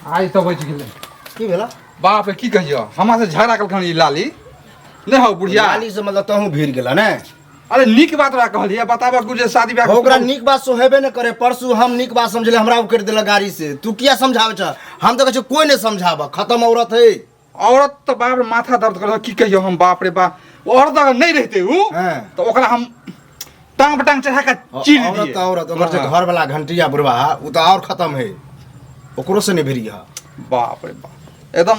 आइ तऽ बचि गेलै। की भेला? बाप रे, की कहियो, हमरा से झगड़ा कलखन ई लाली नहि हौ बुढ़िया। लाली से मतलब तहूँ भीड़ गेला ने? अरे नीक बात ओकरा कहलियै, बताबऽ कुछ जे शादी ब्याह। ओकरा नीक बात सोहेबे ने करे। परसू हम नीक बात समझले, हमरा उकेड़ देलक गाड़ी से। तू किया समझावे छ? हम तऽ कहै छियौ कोई नहीं समझाबऽ, खत्म औरत है। औरत तऽ बाप रे माथा दर्द कर, की कहियो हम, बाप रे बाप। औरत अगर नहीं रहते उ हाँ। तो ओकरा हम टांग पर टांग चढ़ा के चीर औरत दिए। तऽ औरत, ओकर जे हाँ। घर वाला घंटिया बुढ़वा उ तऽ और खत्म है, ओकरो से नहीं भिड़ी है। बाप रे बाप, एकदम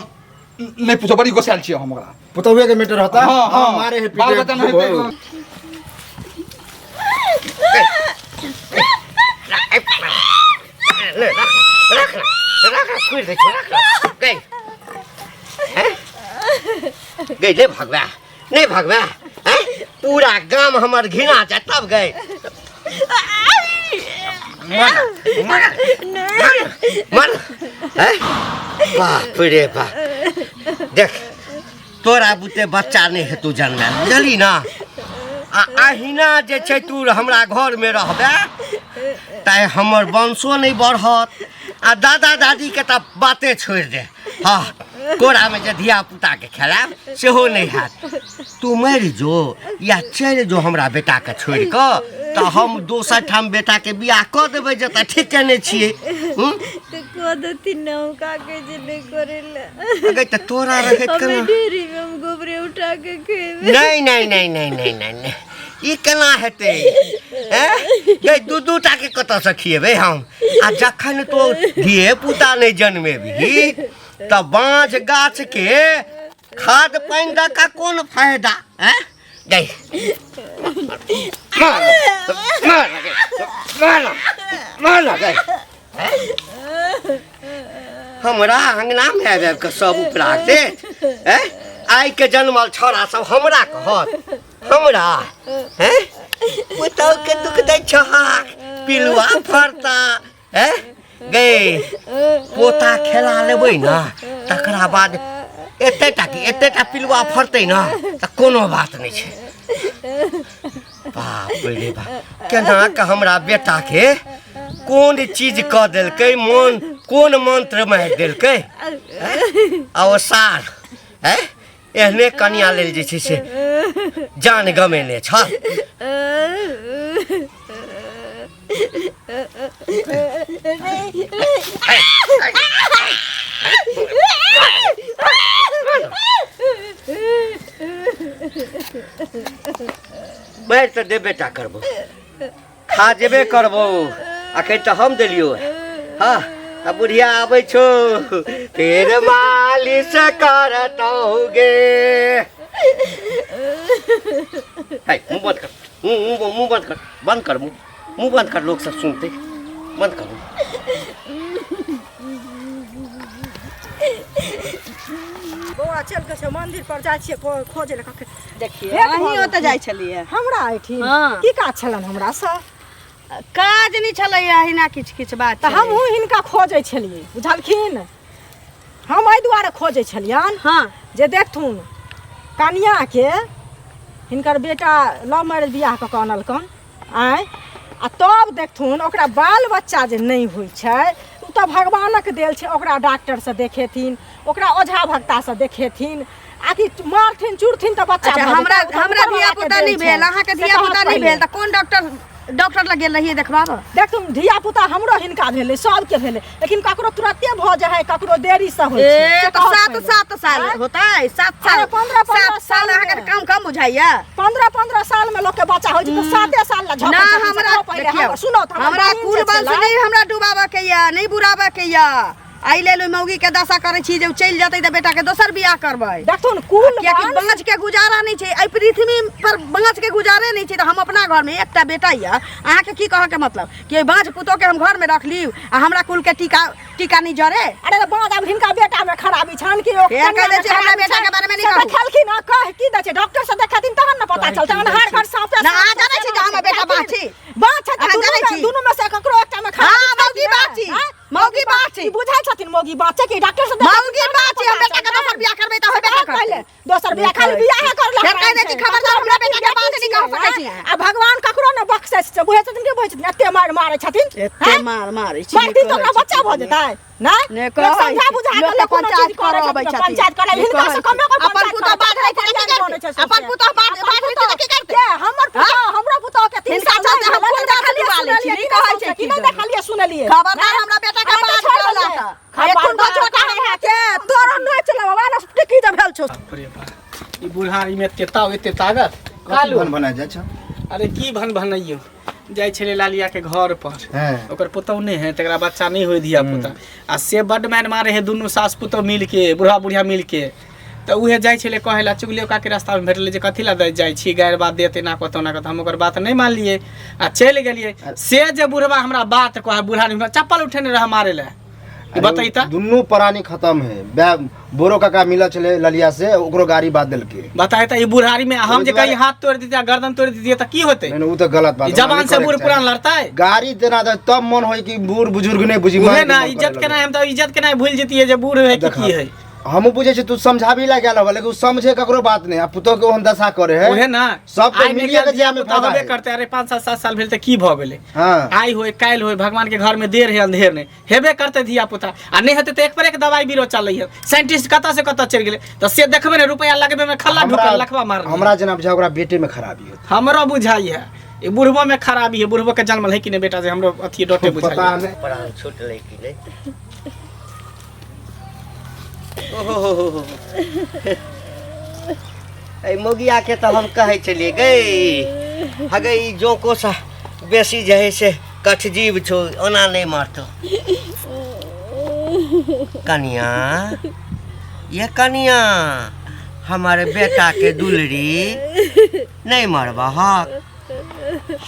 नहीं पूछो, बड़ी गोसायल छियै हम ओकरा। पुतहुए के मैटर होता। हाँ, हाँ। मारे है, बाल पीटे बच्चा नहीं खूब। हेतै। ले रख रख रख, छोड़ दे, रख गई हैं? गई ले भगवा नहीं भगवा हैं? पूरा गाम हमर घिना जाए तब गए। मर मर मर मर हैं? बाप रे बाप, देख तोरा बुते बच्चा नहीं हेतु जन्मे, बुझली ना? आ अहिना जे छै तू हमरा घरमे रहबे तैँ हमर वंशो नहि बढ़त आ दादा दादीके तऽ बाते छोड़ि दे। हँ, कोरामे जे धिया पुताके खेलायब सेहो नहि हैत। तू मरि जो या चलि जो हमरा बेटाके छोड़ि कऽ, तऽ हम दोसर ठाम बेटाके बियाह कऽ देबै जतऽ ठीक केने छियै। हूँ? तऽ कऽ देथिन ने, हम का कहै छै नहि करै लए। अगे तऽ तोरा रहैत हमे केना? ढेरी में हम गोबरे उठा के खेबै। नहीं नहीं नहीं नहीं नहीं नहीं नहीं, ई केना हेतै? हैं गै, दू दू टा के कतऽसँ खिएबै हम? आ जखन तो धिये पुता नहि जन्मेबही तऽ बाँझ गाछ के खाद पानि दऽ कऽ कोन फायदा? हैं गै, मार मार मार मार गै, हमरा अंगनामे आबि आबि कऽ सब उपरा देत। हैं, आइ के जन्मल छौड़ा सब हमरा कहत हमरा, हैं, पुतहु के दुख दै छहक, पिलुआ फरता। हैं गै, पोता खेला लेबै ने तकरा बाद एते टा की एते टा पिलुआ फरतै ने तऽ कोनो बात नहि छै। बाप रे बाप, केना के हमरा बेटा के कोन चीज कऽ देलकै, मन कोन मंत्र मारि देलकै? आ ओ सार हैं एहने कनिया लेल जे छै से जान गमेने छल। मारि तऽ देबे टा करबो, खा जेबे करबो। अखन तऽ हम देलियो। हाँ, आ बुढ़िया आबै छौ, फेर मालिश करतौ गे। है, मुँह बंद कर, मुँह मुँह मुँह बंद कर, बंद कर मुँह, मुँह बंद कर, लोग सब सुनते, बंद कर मुँह। बौआ चल के से मंदिर पर जाइ छियै खोजे लए कखन। देखिए, भेट भऽ अहीं ओतऽ गेल। जाइ छलियै? हमरा एहिठिन? हाँ। की काज छलनि हमरा से? काज नहि छलैया, अहिना किछु किछु बात तऽ छलैया। हमहूँ हिनका खोजै छलियै, बुझलखिन? हम एहि दुआरे खोजै छलियनि जे देखथुन कनियाके हिनकर बेटा लव मैरिज बियाह कऽ कऽ अनलकन आँय, आ तब देखथुन ओकरा बाल बच्चा जे नहि होइ छै, ओ तऽ भगवानक देल छै। ओकरा डॉक्टरसँ देखेथिन, ओकरा ओझा भक्तासँ देखेथिन, आ कि मारथिन चुरथिन तऽ बच्चा अच्छा, भऽ हमरा जेतै? ओ तऽ हमरा ऊपर धिया वालाके पुता देल नहि छै। भेल, अहाँके से धिया कहत पुता नहि पहिले। भेल तऽ कोन डॉक्टर डॉक्टर लग गेल रहियै देखबाबऽ? देखथुन, धिया पुता हमरो हिनका भेलै, सबके भेलै, लेकिन ककरो तुरते भऽ जाइ है, ककरो देरी से होइ छै। ए से तऽ कहत 7 पहिले। 7 साल आँय? होतै, 7 साल। अरे 15 15 7 साल साल अहाँके मे। काम कम बुझाइया? 15 15 साल में लोग के बच्चा होइ छै तऽ 7 साल ला झपै ना छथिन, से हमरा कहऽ पहिले। देखियौ, सुनो तऽ हमर हमरा बहिन कुल जे वंश छलै, नहि हमरा डुबाबऽ के या नहि बुराबऽ के या, एहि लेल ओहि मौगी के दशा करै छी जे ओ चलि जेतै तऽ बेटा के दोसर बियाह करबै। देखथुन कुल कियाकि वंश बाँझ के गुजारा नहि छै एहि पृथ्वी पर, बाँझ के गुजारे नहि छै, तऽ हम अपना घर में एकटा बेटा यऽ, अहाँके की कहऽ के मतलब कि ओहि बाँझ पुतोह के हम घर में रख लिउ आ हमरा कुल के टीका टीका नहि जरे? अरे तऽ बाँझ आब हिनका बेटा में खराबी छनि कि ओ फेर कनिया कहि दै में छी हमरा खराबी बेटा के छनि? बारे में नहि से कहू। देखेलखिन हँ, कह की दै छै डॉक्टर से देखेथिन तहन ने पता चलतै। अन्हार घर साँपे ना, साँप अहाँ जानै छी जे हमर बेटा बाँझ छी? बाँझ छै तऽ अहाँ दुनू जानै में छी? दुनू में से ककरो एकटा में खराबी हाँ, छै मौगी कि बाँझ छी। नहि? मौगी बाँझ छी। ई बुझै छथिन मौगी बाँझ छै कि डॉक्टर से देखेथिन मौगी तहन ने बाँझ छी, हम पता बेटा के चलतै। दोसर बियाह करबै तऽ होबे से करतै। पहिले दोसर बियाह, खाली बियाहे कर फेर कहि दै छी खबरदार, हमरा बेटा के बाँझ नहि कह सकै छी अहाँ। आ भगवान ककरो ने बखस से से बुझै छथिन के बुझै छथिन एते मार मारै छथिन एते हैं? मार मारै छी मारथिन तऽ ओकरा बच्चा भऽ जेतै नहि ने लोक कहै समझा बुझा लोक कऽ लोक कोनो पंचायत चीज करै करऽ अबै छथिन, छथिन। पंचायत करै ने हिनका कहै से कमे कोन अपन पंचायत पुतोह करै, बाध रहै छै तऽ की पंचायत बनै करतै? छै अपन पुतोह बाध बाध रहै छै तऽ की करतै के हमर पुतोह हमरो पुतोह के तीन हिनका साल चलते हम नहि खून देखलियै देखा लै छी, सुनलियै नहि कि कहै नहि छै कि नहि की देखलियै सुनलियै खबरदार हमरा बेटा के अहाँ तऽ बात छोड़ि करला देलियै। तऽ एखन खबरदार छोटा है के तोरो नहि चला बाबा ना की जे भेल छौ बाप रे बाप ई बुढ़ारी में एते ताव एते ताकत कथी कालू भन बना जाइ छौ अरे की भन भनैयो जाइ छलै लालिया के घर पर हँ। ओकर पुतहु नहि है तकरा बच्चा नहि होइ धिया पुता आ से बड्ड मारि मारे है दुनू सास पुतहु मिल के बुढ़ा बुढ़िया मिल के तऽ उहे जाइ छलै कहै लए चुगलियो काके रास्तामे भेटलै जे कथी लए जाइ छी गारि बात देत एना कतौ ओना कतौ हम ओकर बात नहि मानलियै आ चलि गेलियै से जे बुढ़बा हमरा बात कहै बुढ़ा चप्पल उठेने रहै मारे लए बताई त दुनू प्राणी खत्म है बोरो काका मिलल छले ललिया से ओकरो गाड़ी बात देलकै बताई त ई बुढ़ारी में हम जे ओहि दुआरे- कहीं हाथ तोड़ दितियै गर्दन तोड़ दितियै त की होतै नहीं नहीं, उ तऽ गलत बात ई जवान से बूढ़ पुरान लड़तै गाड़ी देना दे तब मन होय कि बूढ़ बुजुर्ग नहीं बुझी उहे मारे के ना मन करे इज्जत लगै। केना हम तऽ इज्जत केना भूल जतियै जे बूढ़ है कि देखा। की है हमहूँ बुझै छी तू समझाबी ला गेल हबा लेकिन उ समझे ककरो बात नहीं आ पुतोह के ओहन दशा करे है उहे ना सब के आइ मिलिए निकाल के जिया में धिया-पुता फायदा होबे है। करते अरे 5 7 7 साल भेल तऽ की भऽ गेलै हाँ आइ होय काल्हि होय भगवान के घर में देर है अंधेर नहीं हेबे करते धिया पुता आ नहीं हेतै तऽ एक पर एक दवाई बीरो चलै है साइंटिस्ट कतऽ से कतऽ चलि गेलै तऽ से देखबै ने रुपया लगबे में खल्ला ढुकल लखवा मार हमरा जेना बुझा ओकरा बेटे में खराबी होत हमरो बुझाई है ई बुढ़बो में खराबी है बुढ़बो के जन्मल है कि नहीं बेटा जे हमरो अथी डोटे बुझाई पता है। नहीं प्राण छूटलै कि नहि ओहो एहि मौगियाके तऽ हम कहै छलियै गै हगे ई जोंकोसँ बेसी जे है से कठजीव छौ ओना नहि मरतौ कनिया ये कनिया हमर बेटाके दुलरी नहि मरबहक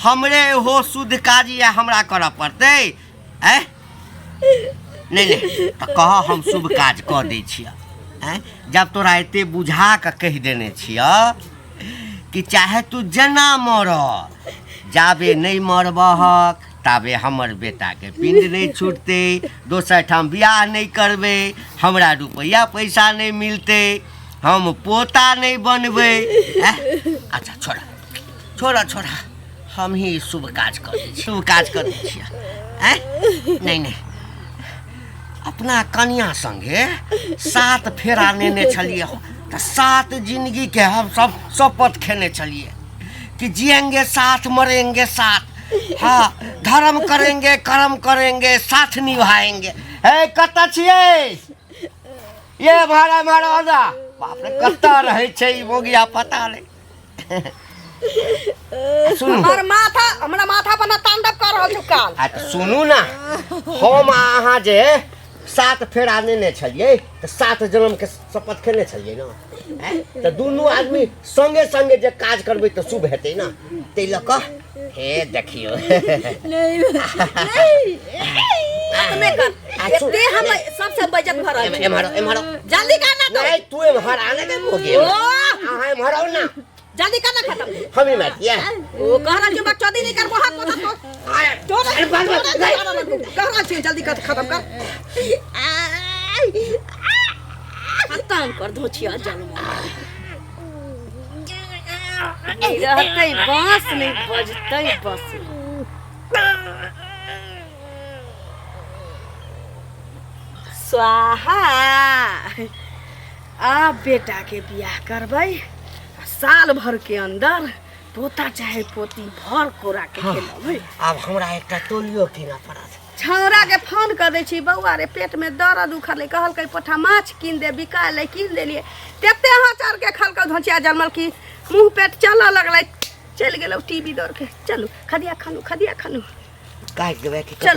हमरे हो शुद्ध काज ये हमरा करऽ पड़तै आँय नहि नहि तऽ कह हम शुभ काज कऽ दै छियह आँय जब तोरा एते बुझा कऽ कहि देने छियह कि चाहे तू जेना मर जाबे नहि मरबहक ताबे हमर बेटाके पिंड नहि छूटतै दोसर ठाम बियाह नहि करबै हमरा रुपैआ पैसा नहि मिलतै हम पोता नहि बनबै आँय? अच्छा छोड़ा छोड़ा छोड़ा हम ही शुभ काज करै छी शुभ काज करै छियै आँय नहि नहि अपना कनिया संगे सात फेरा नेने छलियै तऽ सात जिंदगीके हम सब शपथ खेने छलियै कि जिएंगे साथ मरेंगे साथ हाँ धर्म करेंगे कर्म करेंगे साथ निभाएंगे हे कतऽ छियै ये भाड़ा मारो बाप रे कतऽ रहै छै ई बोगिया पता नहि सुनू हमर माथा हमरा माथा पर ना तांडव कर रहल छौ काल आ तऽ सुनू ने हम आ अहाँ जे सात फेरा नेने छलियै तऽ सात जन्मके शपथ खेने छलियै ने आँय? तऽ दुनू आदमी संगे संगे जे काज करबै तऽ शुभ हेतै ने ताहि लऽ कऽ हे देखियौ खत्मे कर आ सुन- एते हम सबसे बेइज्जत भऽ रहल छी एम्हर एम्हर जल्दी कर ना तो नहीं तू एम्हर आने दे मोगे ओ अहाँ एम्हर आउ ना जल्दी कर ना खत्म हम ही मारिए ओ कह रहल छी बकचोदी नहीं कर बहुत बहुत तो अरे बाल बाल कह रहल छी जल्दी कर खत्म कर खत्म कर दो छिया जन्म नहीं रहतै बांस नहीं बजतै बस स्वाहा आब बेटाके बियाह करबै आ साल भर के अंदर पोता चाहे पोती भर कोरा के खेलबै आब हमरा एकटा टोलियो कीनऽ पड़त छौड़ा के फोन कऽ दै छी बौआ रे पेट में दर्द उखड़लै कहलकै पोठा माछ कीन दे बिकाय कीन देलियै तेते हचर के खलकै धोचिया जनमल कि मुँह पेट चलऽ लगलै चलि गेलौ टीवी दौड़ के चलू खदिया खानू खदिया खानू काटि देबै कि चलू।